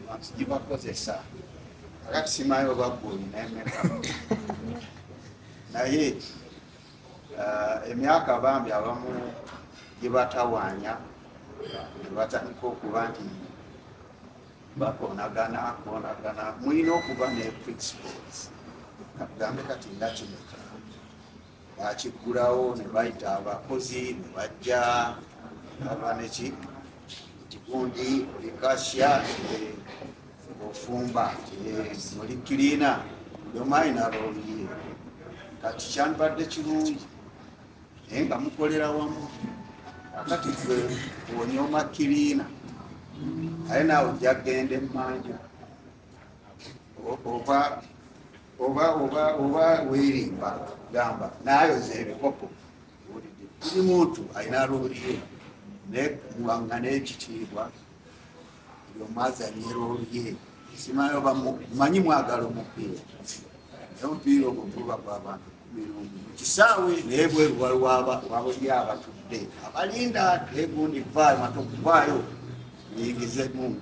Abantu gibakozesa. Kakati simanyi oba gwe olina emeka, naye emyaka bambi abamu gibatawaanya ne batandika okuba nti bakonagana konagana. Mulina okuba ne principles. Katugambe kati nga kino ekifo bakiggulawo ne bayita abakozi ne bajja baba neki kigundi, oli cashier, ofumba, oli cleaner, buli omu alina role ye. Kati kyandibadde kirungi naye nga mukolera wamu. Akati gwe onyooma cleaner, aye naawe ojja kgenda emmanja oba weerimba gamba naayoza ebikopo. Buli muntu alina role ye, naye muwaŋŋane ekitiibwa, buli omu azanye role ye. Simanyi oba manyi mwagala omupiira, naye omupiira ogwo guba gw'abantu 11 mu kisaawe, naye bweru waliwo wabuli abatudde abalinda egundi vaayo matokuvaayo muyingizemu.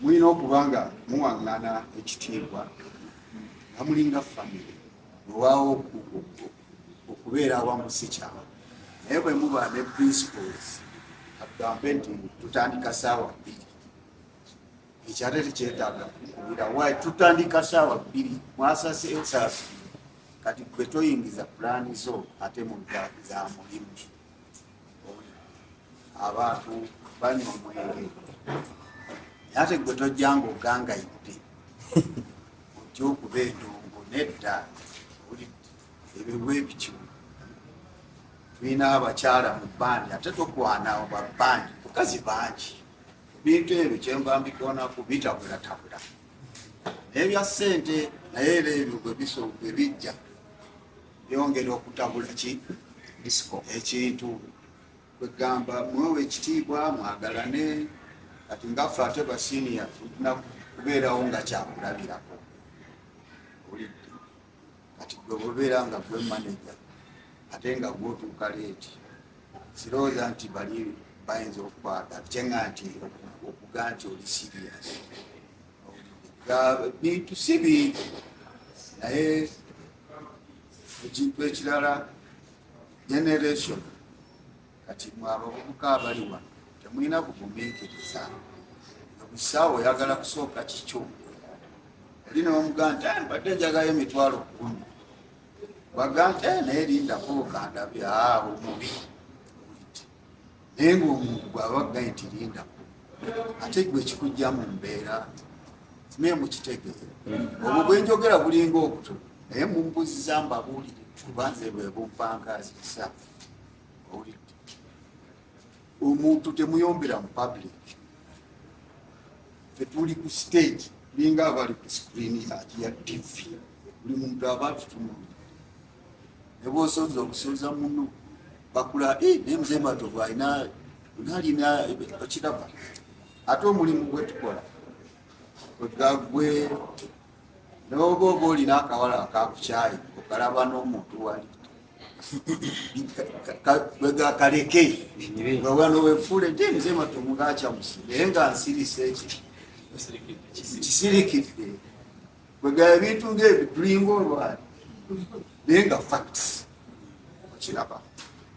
Mulina okuba nga muwaŋŋana ekitiibwa nga mulinga famire. Wewaawo okubeera awamu si kyangu, naye bwe muba ne principles, atugambe nti tutandika saawa 2, ekyo ate tekyetaaga kukubira wayi. Tutandika saawa 2, mwasaseewo saawa 2. Kati gwe toyingiza pulaani zo ate mu za mulimu. Abantu banywa omwenge, naye ate gwe tojjanga ogangayidde ojja okuba endongo. Nedda, ebyo bwebityo. Tulina abakyala mu bandi, ate tokwana babandi bukazi bangi. Ebintu ebyo kyenva mbikonaku bitabulatabula n'ebya ssente, naye era ebyo bwe bijja byongera okutabula ki ekintu. Kwegamba mwewe ekitiibwa, mwagalane. Kati ngaffe ate ba senior tulina kubeerawo nga kyakulabirako. Owulidde? Kati gwe bwobeera nga gwe manager ate nga gwotuuka late, sirowooza nti bali bayinza okukwagala kyenga nti okuga nti oli serious. Bintu si bingi, naye ekintu ekirala, generation kati mwe abavubuka abali wano temulina bugumiikiriza. Obusaawa oyagala kusooka kikyo, oli nomuga nti, eh, mbadde njagayo 100,000." Baga nti, eh, naye lindako kandabe." Ah, omubi. Naye ngaomuntu bw'aba gaye nti lindako, ate gwe kikujja mu mbeera naye mukitegeera. Obwo bwenjogera bulinga obuto, naye mumbuziza mbabuulire kubanze bwe bumpangaazisa. Owulidde? Omuntu temuyombera mu public. Fe tuli ku stage, tulinga abali ku screen ya TV, buli muntu aba atutunulira. Ne bwosoza okusoza muno bakula, eh, naye Mzee Matovu alina alina okiraba. Ate omulimu gwe tukola gwe noba oba olina akawala akakukyayi, okalaba n'omuntu wali kaleke nga wano wefuule nti Mzee Matovu ngaakyamusi, naye nga nsirise eki kisirikidde. Kwega ebintu ngaebyo tulinga olwali, naye nga facts. Okiraba?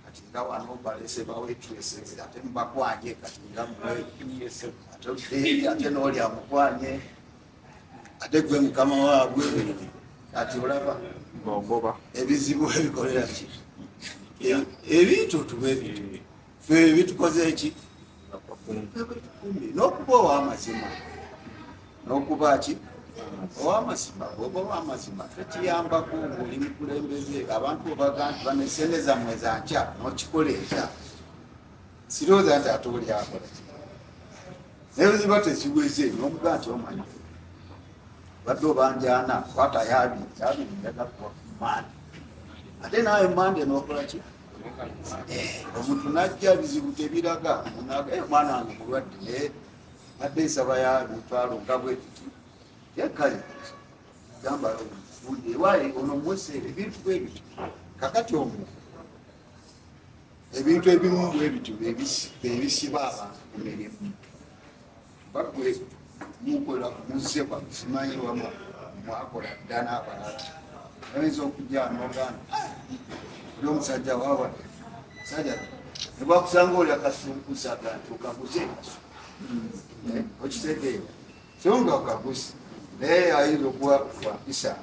Kati nga wano balese ba waitresses ate mubakwanye. Kati nga mwe ate ate n'oli amukwanye, ate gwe mukama waabwe. Kati olaba Ngoba ebizibu ebikolera ki ebintu tuba ebintu fe bitukoze eki n'okuba ow'amazima, n'okuba ki ow'amazima. Bwoba ow'amazima tekiyambako ngaoli mukulembeze, abantu obaga nti bano esente zammwe zankya, n'okikola enkya. Sirowooza nti ate oli akola ki, naye bwe ziba teziweze n'omuga nti omanyi badde obanjaana, kwata yabiri yabiri, njaga kuwa mande, ate naawe mande n'okola ki. Eh, omuntu najja bizibu tebiraga. Eh, omwana wange mulwadde, naye badde nsaba ya mitwalo nga bwekiti. Kale gamba gundi ewaye ono muweseera ebintu bwe bityo. Kakati omwo ebintu ebimu bwe bityo bebisiba abantu ku mirimu. Bagwe Mukola muzze kwa simanyi wama mwakola dda n'abalala. Oyinza okujja n'ogamba oli omusajja wawa musajja ne bwakusanga oli akasunkusa ga nti okaguze kasu okitegeera, so nga okaguze, naye ayinza okuba wampisa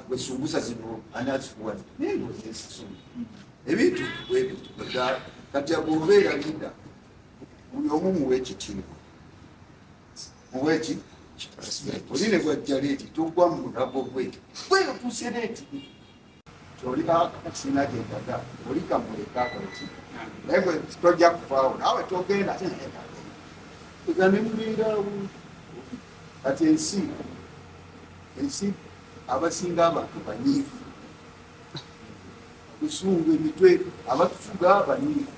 gwe sumbusa zino ani azikuwa, naye ng'ozensasula ebintu bwebityo. Kati bw'obeera leader, buli omu muwe ekitiibwa, muwe ki oli ne bwajja late, togwa mu mulago gwe gwe otuuse late, oli sina gyendaga, oli kamuleka akoleki, naye gwe tojja kufaawo, naawe togenda ega nemubeeraawo. Kati ensi abasinga abantu banyiivu, busungu, emitwe, abatufuga banyiivu,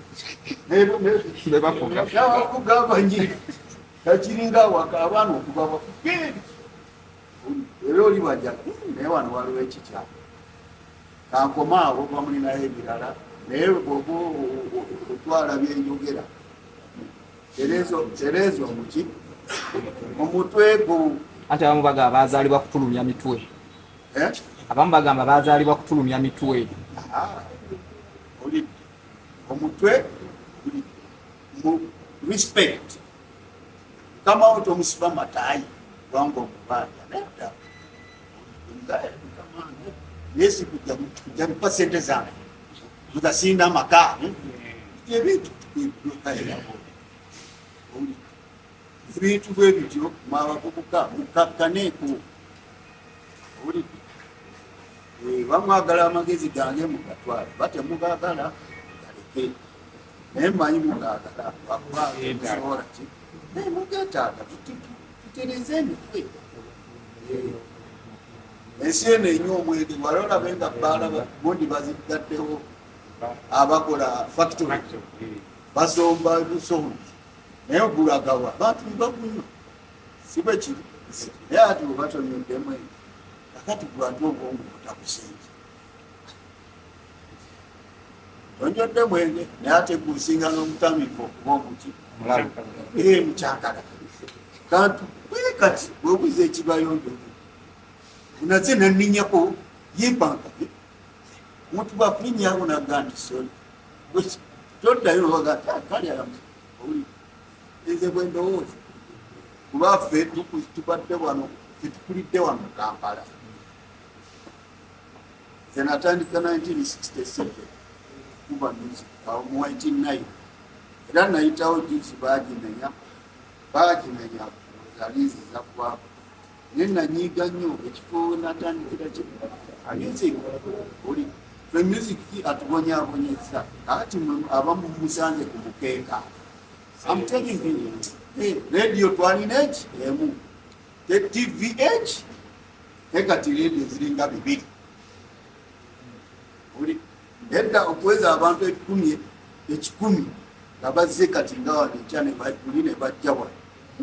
abafuga banyiivu, kakiringa awaka abaana okuba bakugenda era oli bwajja, naye wano waliwo ekikyamu. Kankoma awo, bamulinayo ebirala, naye bwoba otwala byenjogera, tereeza omuki omutwe gwo. Anti abamu bagamba bazaalibwa kutulumya mitwe. Eh? Abamu bagamba bazaalibwa kutulumya mitwe. Oli omutwe mu respect mukama wo, tomusiba mataayi kubanga omubanja, nedda. Naye si kujja mpa sente zange muzasinda amaka, ebintu ebintu bwe bityo. Mwabavubuka mukakkaneeko, owulidde? Bamwagala amagezi gange mugatwale, batemugagala galeke, naye mmanyi mugagala lwakuba musobola ki, naye mugetaaga tutereze emitwe. Ensi eno enywa omwenge, wali olabe nga bbaala gundi bazigaddewo, abakola factory basomba busombi, naye ogulagawa bantu bagunywa, si bwe kiri? Naye ati bwe batonyoddemu eyo, kakati gwe ate obwongo butakusingi, tonjodde mwenge, naye ate gusinga n'omutamiivu okuba omuki mukyakala kantu bwe kati bwebuza ekibayonjo unaze naninyako yempanka omuntu bwakulinyako naga nti sorry, toddayo nobaga nti ah, kale nze bwe ndowooza, kuba ffe tubadde wano, ffe tukulidde wano mu Kampala. Nze natandika 1967 kuba music awo mu 99, era nayitawo juzi bagimenya bagimenya zaliziza kuba, naye nanyiiga nnyo ekifo natandikira ki music. Oli fe music atubonyabonyeza, kakati abamu musanze ku mukeeka. I'm telling you, hey, radio twalina eki emu, TV eki, naye kati radio ziringa bibiri. Oli edda okuweza abantu ebikumi 100 nga bazze kati nga wano enkya ne buli ne bajja wano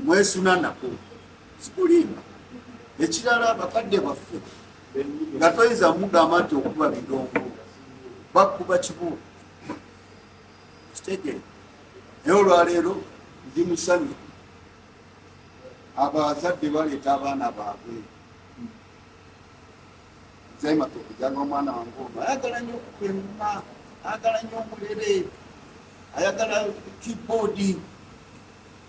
mwesuna nako, sikulimba. Ekirala, bakadde baffe nga toyinza mugamba nti okuba bidongo, bakuba kibuuka, kitegeere. Naye olwaleero ndi musanyufu, abazadde baleeta abaana baabwe. Zaimata okujja n'omwana wange ono ayagala nnyo okuba enguma, ayagala nnyo omulere, ayagala keyboard.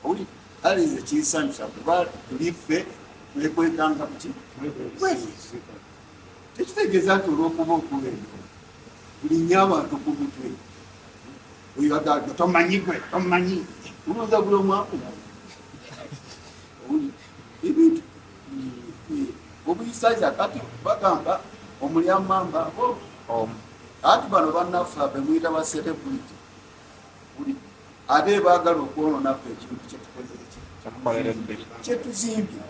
Oli kale nze kinsanyusa kuba tuliffe twekwekanga kuki. Tekitegeeza nti olwokuba okuba eno buli nnyo abantu ku mutwe oyo tomanyi, gwe tomanyi, olowooza buli omu akumanyi. Ebintu obuyisaza kati bagamba omulyamamba bo ati bano bannaffe bemuyita ba celebrity, ate baagala okwononaffe ekintu kyetukoze kyetuzimbye.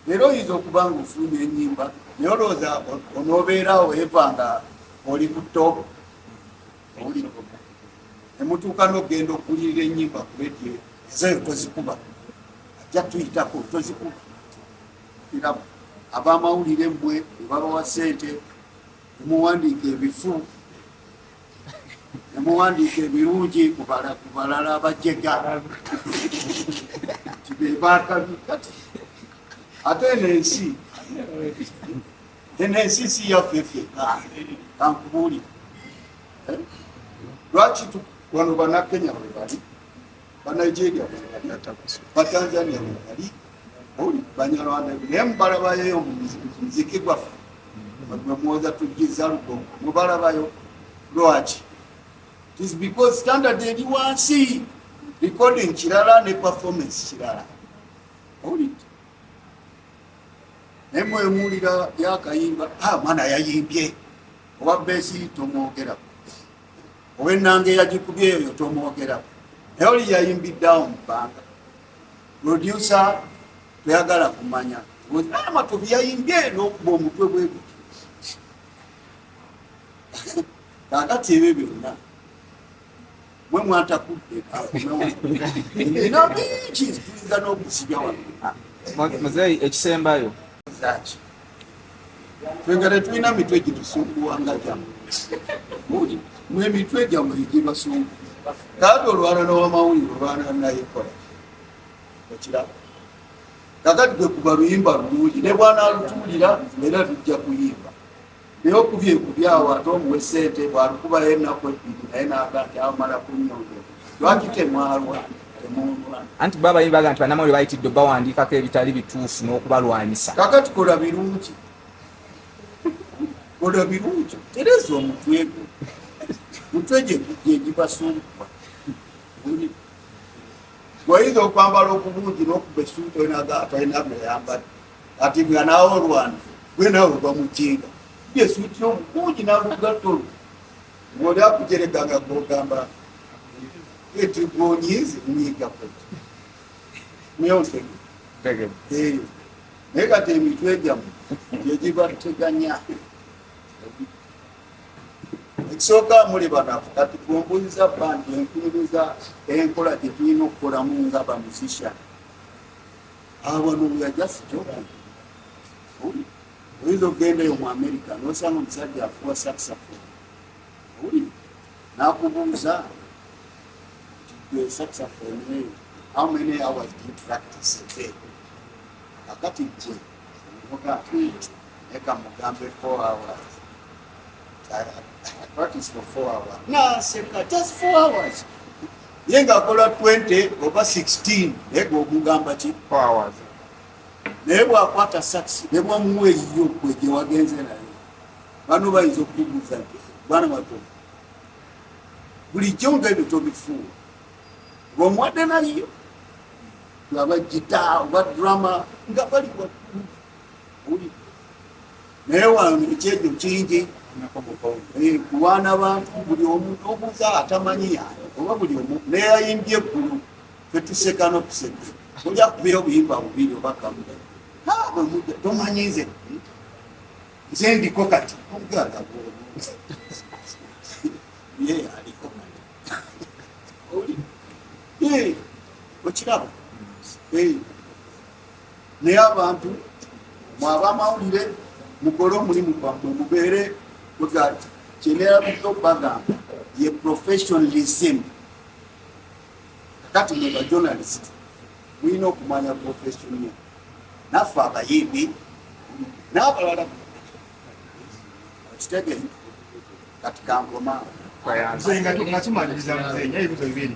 Leero oyinza okuba nga ofulumya enyimba, naye olowooza onoobeerawo eva nga oli ku top? Nemutuuka n'okugenda okugulirira enyimba ku rediyo, ezo tozikuba, ajja tuyitako, tozikuba. Kirabo abamawulire mmwe ebabawa sente, nemuwandiika ebifu, nemuwandiika ebirungi ku balala abajega. Bebakabi kati ate eno ensi, eno ensi si yaffe ffekka. Kankubuulire, eh? Lwaki wano Bannakenya bwe bali, Banigeria bwe bali, Batanzania bwe bali, oli Banyarwanda, naye mubalabayo mu muziki gwaffe gwe muwoza tugiza lugongo, mubalabayo lwaki? It is because standard eri wansi. Recording kirala ne performance kirala. Owulidde? Naye mwemuwulira yakayimba, ah, mwana yayimbye, oba bass tomwogerako, oba ennanga eyagikubye eyo tomwogerako, naye oli yayimbiddeawo mu bbanga. Producer toyagala kumanya Amatovu yayimbye n'okuba omutwe bwe guti. Kakati ebyo byonna mwe mwantakudde, nina bingi tuyinza n'okusibya wano. Muzeeyi, ekisembayo. Zaki ffe nga tetulina mitwe gitusumbuwa nga gyammwe. Muli mwe emitwe gyammwe egibasumbuwa. Kakati olwana n'owamawulire, olwana nayekola okiraba. Kakati gwe kuba luyimba lulungi ne bwanaalutuulira era lujja kuyimba, naye okubya ekubyawo ate omuwe sente bwalukubayo ennaku ebbiri naye naga nti amala kunyongera. Lwaki temwalwa, temulwana? Anti bo abayimbi baga nti bannamawulire bayitidde bawandiikako ebitali bituufu n'okubalwanyisa. Kakati kola birungi, kola birungi, tereza omutwe gwo, mutwe gyegibasumbuwa. Oyinza okwambala okubungi n'okuba essuuti onaga talina gweyambadde, ati nga naawe olwana gwe naawe ogwa mujinga esuuti omukungi nalugatta olwo ng'oli akujerega nga gwogamba eti gwonyiize nyiga kweti muyontegedde. Naye kati emitwe gyammwe gyegibateganya. Ekisooka muli banafu. Kati gwombuuziza bandi enkunyumiza enkola gye tulina okukolamu nga ba musician awano, we are just joking. Oyinza okugendayo mu America nosanga omusajja afuwa saxophone, owulire, nakubuuza nti saxophone eyo, how many hours do you practice a day? Kakati gwe omuga leka mugambe 4 hours. I practice for 4 hours. Naseka, just 4 hours? Ye ng'akola 20 oba 16, naye gwe omugamba ki? 4 hours. Naye bw'akwata sax ne bwamuwa eyiyo gwe gye wagenze nayo, bano bayinza okukubuuza nti bwana bato bulijjo nga ebyo tobifuuwa ng'omuwadde nayo aba gita oba drummer nga bali waggulu. Owulire? Naye wano ekyejo kingi. Kulwana bantu buli omu nobuuza atamanyi yani oba buli omu neyayimbye eggulu fetuseka nokuseka, oli akubira obuyimba bubiri oba kamu. Ah, bwe mujja, tomanyi nze nze ndiko kati omugaga ye aliko kati. Oli okiraba. Naye abantu mwaba amawulire mukole omulimu gwammwe, mubeere kyenerabidde okubagamba ye professionalism. Kakati mwe ba journalist mulina okumanya profession ye, naffe abayimbi n'abalala okitegere. Kati kankoma. Nze nga tumaliriza, muzeeyi, nyayo ebibuzo bibiri.